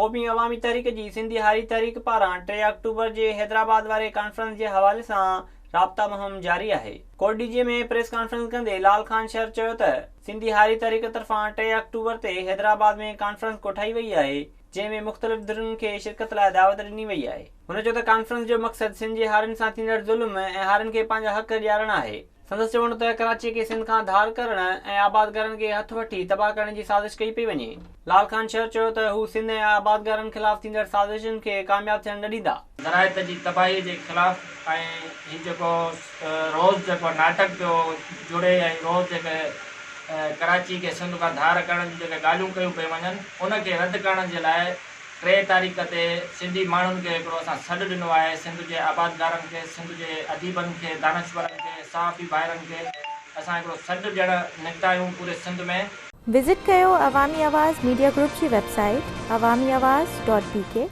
قومي عوامي تحريڪ جي سنڌي هاري تحريڪ پاران ٽي آڪٽوبر جي حيدرآباد واري ڪانفرنس جي حوالي سان رابطا مهم جاري آهي. ڪوٽڏيجي ۾ پريس ڪانفرنس ڪندي لال خان شر چيو ته سنڌي هاري تحريڪ طرفان ٽي آڪٽوبر تي حيدرآباد ۾ ڪانفرنس ڪوٺائي وئي آهي جنهن ۾ مختلف ڌرين کي شرڪت لاء دعوت ڏني وئي آهي. هن چيو ته ڪانفرنس جو مقصد سنڌ جي هارين سان ٿيندڙ ظلم ۽ هارين کي پنهنجا حق ڏيارڻ آهي. سندس چوڻ هو ته ڪراچي کي سنڌ کان ڌار ڪرڻ ۽ آبادگارن کي هٿ وٺي تباهه ڪرڻ جي سازش ڪئي پئي وڃي. لال خان شر چيو ته هو سنڌ ۽ آبادگارن خلاف ٿيندڙ سازشن کي ڪامياب ٿيڻ نه ڏيندا. زراعت جي تباهي جي خلاف ۽ هي جيڪو روز جيڪو ناٽڪ پيو جڙي ۽ روز جيڪي ڪراچي کي سنڌ کان ڌار ڪرڻ جون جيڪي ڳالهيون ڪيون پيون وڃن ان کي رد ڪرڻ جي لاء ٽي تاريخ تي سنڌي ماڻهن کي هڪڙو اسان سڏ ڏنو آهي، سنڌ جي آبادگارن کي، سنڌ جي اديبن کي، دانشورن کي، صحافي ڀائرن کي اسان هڪڙو سڏ ڏيڻ نڪتا آهيون پوري سنڌ ۾. وزٽ ڪيو عوامي آواز ميڊيا گروپ جي website Awami Awaz dot B K.